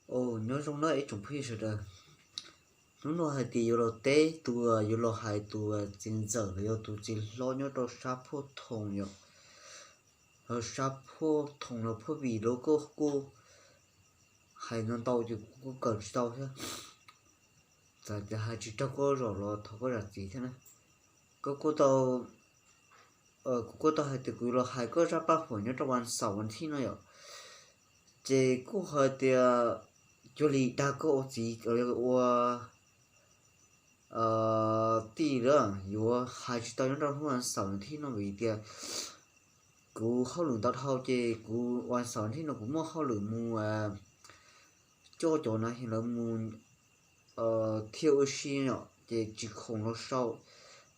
Nyob zoo na ib tsoom phooj ywg sawv daws. Hnub no hais tias yuav los teb tus, yuav los hais tus txiv ntxawm los yog tus txiv hlob nyob rau sab Phuaj Thoom yom. Sab Phuaj Thoom los Phuaj Vim los koj kuj hais ntau ntau ces kuv kuj kawm tsis tau thiab. Txawm tias hais tsis raug koj zam los thov koj zam txim thiab na. Koj kuj tau, kuv kuj tau hais tias kuv los hais koj zaj paj huam nyob rau vas xaum vas thib no yom. Ces kuj hais tias cuag li dag koj ua txiv ua tij lawm yuav hais tsis tau nyob rau hnub vas xaum vas thib no vim tias kuv hauj lwm ntau dhau ces kuv vas xaum vas thib no kuv muaj hauj lwm mus coj cov na lawv mus thiaj ua si yom, ces tsis khoom los sau.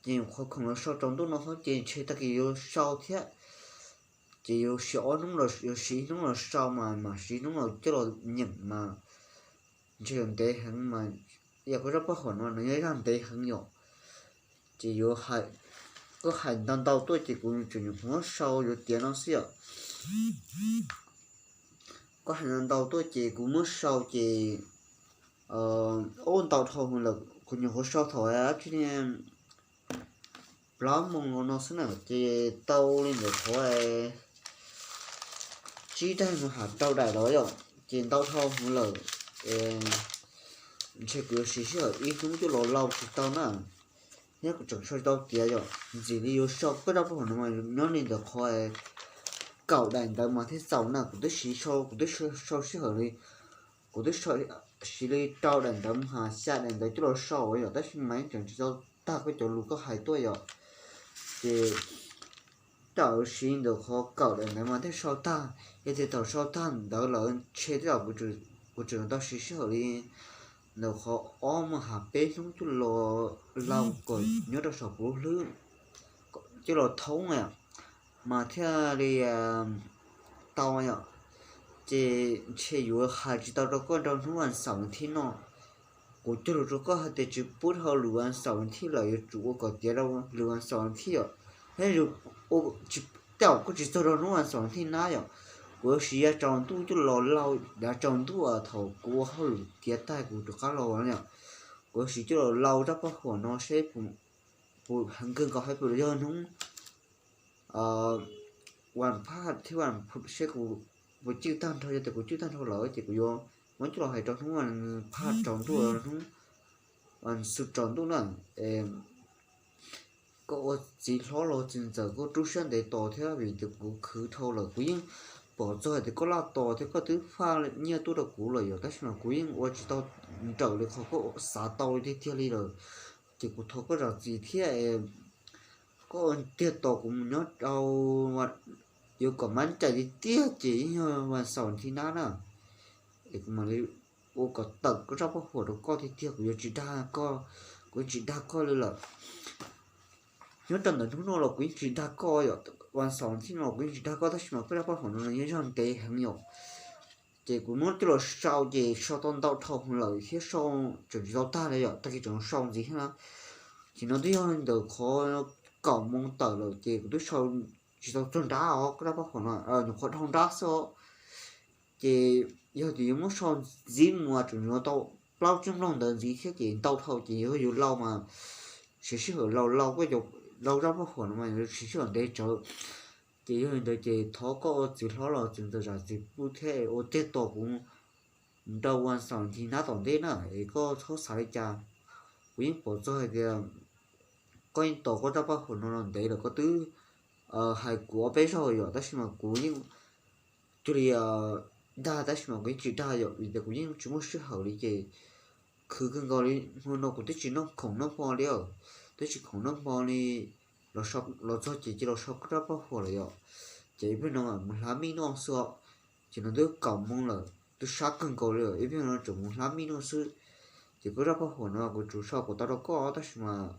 Ces nyuam qhuav khoom los sau tsaus ntuj no xwb ces ntshe tag kis yuav sau thiab. Ces yuav siv ob hnub, yuav siv ib hnub los sau mas mam siv ib hnub los coj los nyeem mas ntshe yuav ntev heev mas. Yog koj zaj paj huam no nws yog zaj ntev heev yom. Ces yuav, koj hais ntau ntau tuaj ces kuv tseem nyuam qhuav muab sau yuav tiav no xwb yom. Koj hais ntau ntau tuaj ces kuv muab sau ces ua ntau dhau lawm kuv nyuam qhuav sau thaum dab tsi ne, plaub moos los no xwb na ces tau li ntawm qhov tsib daim mus ham rau daim los yom, ces ntau dhau lawm. Ntshe kuv yuav siv sij hawm ib hnub coj los lau tsis tau na, thiab kuv tseem sau tsis tau tiav yom. Ntxim li yuav sau koj zaj paj huam no mas nyob li ntawm qhov kaum daim ntawv mas thiaj txaus na, kuv twb siv sau, kuv twb sau sij hawm li, kuv twb siv li rau daim ntawv mus has xya daim ntawv coj los sau yom, tab sis mas yeej tseem tsis tau tag koj cov lus koj hais tuaj yom. Ces tam siv ntawm qhov kaum daim ntawv mas thiaj sau tag, yog tias thaum sau tag ntawd lawm ntshe tej zaum kuv tseem tau siv sij hawm li ntawm qhov ob mus has peb hnub coj los lau kom nyob rau saum kuv lub hlwb coj los thoob mas thiaj li tau yom. Ces ntshe yuav hais tsis tau rau koj rau hnub vas xaum vas thib no. Kuv cog lus rau koj hais tias tsis pub dhau lwm vas xaum vas thib lawm yuav tsum ua kom tiav rau lwm vas xaum vas thib yom. Thiab tej zaum kuj tsis txog rau hnub vas xaum vas thib na yom. Kuv yuav siv yav tsaus ntuj coj los lau, yav tsaus ntuj thaum kuv ua hauj lwm tiav tag kuv rov qab los yom. Kuv yuav siv coj los lau zaj paj huam no seb puas heev kawg nkaus hais puas yog hnub vas phaj thiab vas phuv seb kuv puas cwj tag nrho, yog tias kuv cwj tag nrho lawm ces kuv yuav muab coj los hais rau hnub vas phaj tsaus ntuj, hnub vas xuv tsaus ntuj na. Koj ua txiv hlob los txiv ntxawm koj rub siab ntev tos thiab vim tias kuv khwv dhau lawm kuv yeej pom txog hais tias koj laj tos thiab koj twb faj nyiaj tuaj rau kuv lawm yom, tab sis mas kuv yeej ua tsis tau nrawm li qhov koj xav tau tiag tiag li lawm. Ces kuv thov koj zam txim thiab, koj tiag tos kuv mus nyob rau, yuav kom mab cai tiag tiag ces yeej yog vas xaum vas thib nab na. Es kuv mam li ua kom tawm koj zaj paj huam rau koj tiag tiag, kuv yuav tsis dag koj, kuv yuav tsis dag koj li lawm. Nyob rau ntawm hnub no los kuv yeej tsis dag koj yom, vas xaum vas thib no los kuv yeej tsis dag koj tab sis mas koj zaj paj huam no nws yog zaj ntev heev yom. Ces kuv muab coj los sau ces sau tau ntau dhau lawm thiab sau tseem tsis tau tag li yom, tag kis tseem sau ntxiv thiab na. Ces no twb yog ntawm qhov kaum moos tawm lawm ces kuv twb sau tsis tau txog nrab os, koj zaj paj huam no nyuam qhuav dhau nrab xwb os. Ces yog tias yuav muab sau ntxiv mus tseem yuav tau plaub tsib moos ntawd ntxiv thiab ces ntau dhau ces yog yuav lau mas siv sij hawm lau lau koj, lau zaj paj huam no mas siv sij hawm ntev tsawv. Ces yog li ntawd ces thov koj ua txiv hlob los txiv ntxawm zam txim pub thiab ua tiag tos kuv mus rau vas xaum vas thib nab tom ntej na, es koj txhob xav li cas. Kuv yeej pom txog hais tias koj yeej tos koj zaj paj huam no los ntev lawm, koj twb hais kuv ob peb zaug yom, tab sis mas kuv yeej cuag li dag tab sis mas kuv yeej tsis dag yom, vim tias kuv yeej tsis muaj sij hawm li ces khwv kawg nkaus li. Hmo no kuv twb tsis noj khoom noj hmo li, twb tsis khoom noj hmo li, los txog ces cia los sau koj zaj paj huam lawm yom. Ces ib pliag no mus hlab mij noj xwb os. Ces no twb kaum moos lawm, twb sab kawg nkaus li, ib pliag no tseem mus hlab mij noj xwb. Ces koj zaj paj huam no kuv tsuas sau kom tau rau koj tab sis mas,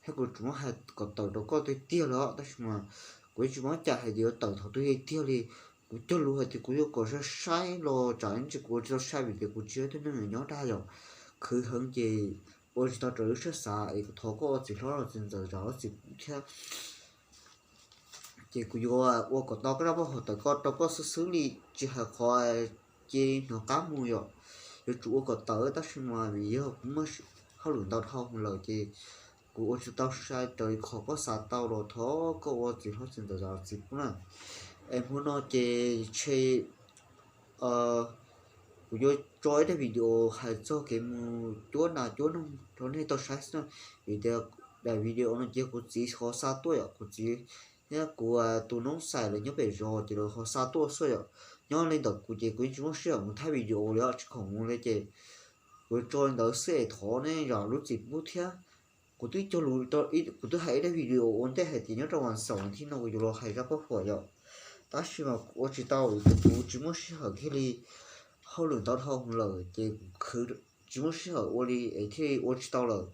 thiab kuv tsuas muab hais kom tawm rau koj tiag tiag li os, tab sis mas kuv yeej tsis muab cai hais tias yuav tawm thaum twg tiag tiag li. Kuv cog lus hais tias kuv yuav kom sai sai los tsam ib ntsis kuv ua tsis tau sai vim tias kuv tsis yog ib tug neeg nyob dag yom, khwv heev ces ua tsis tau raws lub siab xav es thov koj ua txiv hlob los txiv ntxawm zam txim pub thiab. Ces kuv yuav ua kom tau koj zaj paj huam tawm koj rau koj xwb xwb li, tsis hais qhov ces hnov qab mus yom, yuav tsum ua kom tawm tab sis mas vim yog kuv muaj hauj lwm ntau dhau lawm ces kuv ua tsis tau sai raws li qhov koj xav tau los thov koj ua txiv hlob txiv ntxawm zam txim pub na. Es hmo no ces tshe kuv yuav tso ib daim video hais txog kev mus cuab nas cuab noog rau nej tau saib xwb na. Vim tias daim video no ces kuv txiv ho xa tuaj yom, kuv txiv thiab kuv tus noob xais lawv nyob pem zos ces lawv ho xa tuaj xwb yom. Nyob li ntawm kuv ces kuv yeej tsis muaj sij hawm mus thaij video li os, tsis khoom mus li ces kuv tso li ntawd xwb es thov nej zam lub txim pub thiab. Kuv twb cog lus, kuv twb hais ib daim video ua ntej hais tias nyob rau vas xaum thib no kuv yuav los hais zaj paj huam yom, tab sis mas kuv ua tsis tau vim tias kuv tsis muaj sij hawm thiaj li, hauj lwm ntau dhau lawm ces kuv khwv tsis muaj sij hawm ua li es thiaj li ua tsis tau lawm.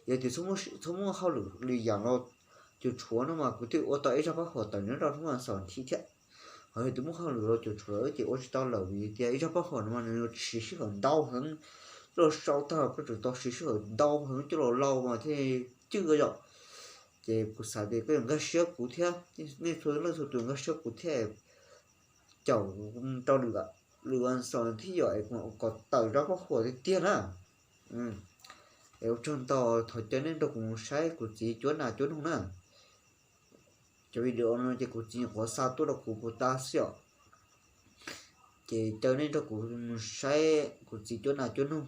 Yog tias txhob muaj hauj lwm li yam no cuam tshuam no mas kuv thiaj ua tau ib zaj paj huam tawm nyob rau hnub vas xaum thib thiab. Ho yog tias muaj hauj lwm los cuam tshuam lawm ces ua tsis tau lawm vim tias ib zaj paj huam no mas nws siv sij hawm ntau heev coj los sau tag, koj tsum tau siv sij hawm ntau heev coj los lau mas thiaj cwj yom. Ces kuv xav tias koj yuav nkag siab kuv thiab, nej txhua leej txhua tus nkag siab kuv thiab, caum rau lwm vas xaum thib yom es kom tawm zaj paj huam tiag tiag na. Es ua tsaug ntau, thov caw nej nrog kuv mus saib kuv txiv cuab nas cuab noog na. Cov video no ces kuv txiv nyuam qhuav xa tuaj rau kuv puas tas xwb os. Ces caw nej nrog kuv mus saib kuv txiv cuab nas cuab noog.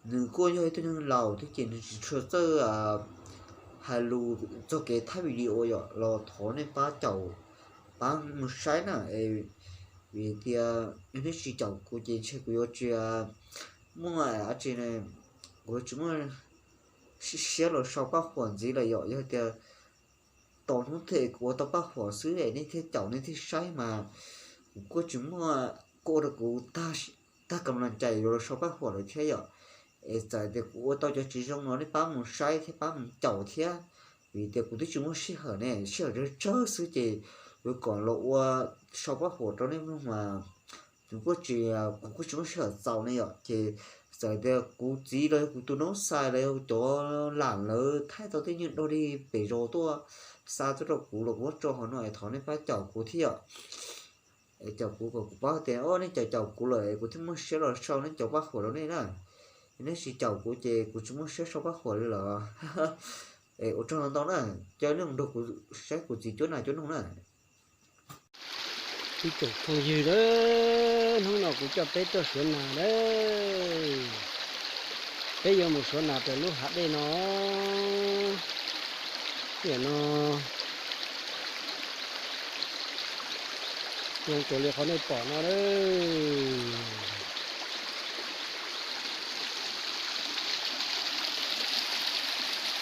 Nws kuj yog ib tug neeg laus thiab ces nws tsis tshua txawj hais lus txog kev thaij video yom, los thov nej pab caum, pab mus saib na. Vim tias yog nej tsis caum kuv ces ntshe kuv yuav tsis muaj dab tsi, kuv tsis muaj siab los sau paj huam ntxiv lawm yom. Yog tias tos hnub twg kuv ua tau paj huam xwb es nej thiaj caum nej thiaj saib mas kuv kuj tsis muaj, kuj ua rau kuv tag kam las cai yuav los sau paj huam lawm thiab yom. Es txawm tias kuv ua tau cov tsis zoo no nej pab mus saib thiab pab mus caum thiab, vim tias kuv twb tsis muaj sij hawm ne, sij hawm tsawg tsawg xwb ces yuav kom los ua sau paj huam rau nej mloog mas kuv kuj tsis, kuv kuj tsis muaj sij hawm txaus ne yom. Ces txawm tias kuv txiv los yog kuv tus noob xais los yog cov lam lawv thaij tau tej nyuag dog dig pem zos tuaj xa tuaj rau kuv los kuv muab tso hauv no es thov nej pab caum kuv thiab yom. Es caum kuv kom kuv paub tias o nej caum caum kuv lawm es kuv thiaj muaj siab los sau nej cov paj huam rau nej na. Nej tsis caum kuv ces kuv tsis muaj siab sau paj huam li lawm. Es ua tsaug ntau na, caw nej mus nrog kuv saib kuv txiv cuab nas cuab noog na. Ib tsoom phooj ywg a, hnub no kuv coj peb tuaj suav nas lawm. Peb yuav mus suav nas pem lub hav dej no. Tiam no zoo cuag li qhov nej pom no lawm.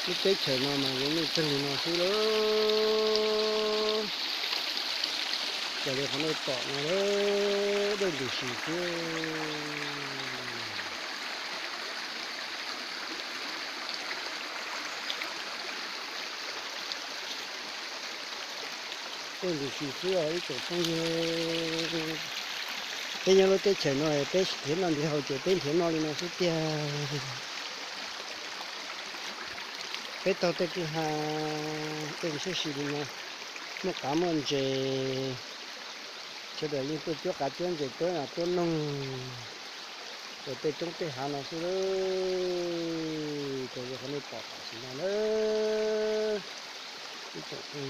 Lub teb chaws no mas zoo nkauj kawg li no xwb lauj. Cuag li qhov nej pom no lawm, dej ntws si xwb. Dej ntws si xwb os ib tsoom phooj ywg. Peb nyob lub teb chaws no peb nrhiav noj nrhiav haus ces peb nrhiav noj li no xwb tiag. Peb taug tej kwj ha, tej siab si li no, muaj qav muaj ntses, sawv daws yeej tuaj cuab qav cuab ntses tuab nas tuab noog rau tej roob tej hav no xwb. Ces yog qhov nej pom tam sim no lawm, ib tsoom phooj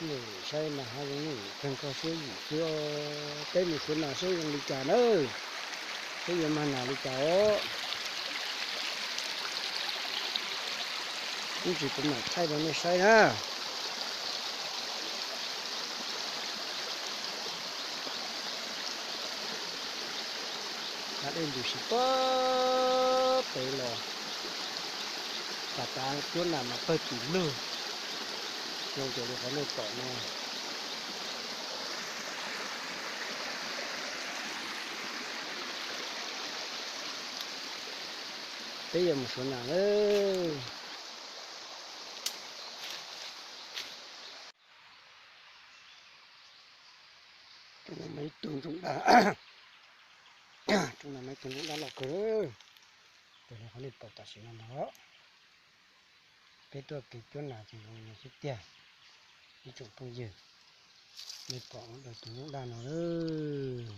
ywg, saib mas hav zoov kawg, kho siab yim xwb. Peb mus suav nas saib zoo li cas nawb, saib yuav mag nas li cas os. Ib ntsis kuv mam thaij rau nej saib na. Hav dej ntws si puag pem los, tas tas cuab nas mas pawg tim lug, zoo cuag li qhov nej pom no. Peb yuav mus suav nas lawm. Rooj no mas ib tug ntoo dab, rooj no mas ib tug ntoo dab loj kawg. Cuag li qhov nej pom tam sim no no, peb tuaj kev cuab nas ces zoo li no xwb tiag, ib tsoom phooj ywg. Nej pom tus nyuj daj no lawm.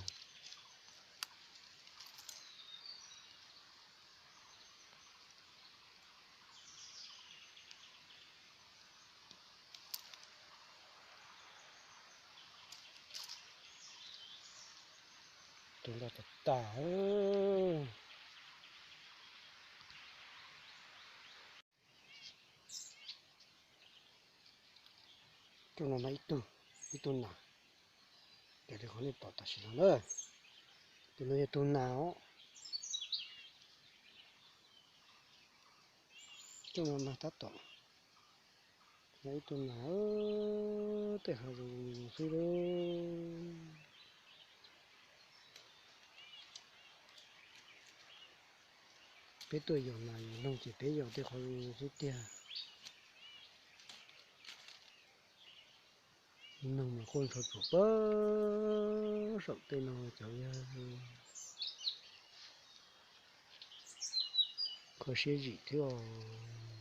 Tus loj tas tas. Coj no mas ib tug, ib tug nas. Raws li qhov nej pom tam sim no na, tus no yog tus nas os. Coj no mas tab tom yog ib tug nas, tej qhov zoo zoo xwb lauj. Peb tuaj yos nas yos noog ces peb yos tej qhov zoo zoo xwb tiag. Noog mas quaj ntxhov tsuas pab saum tej no cov yog kho siab zim thiab os.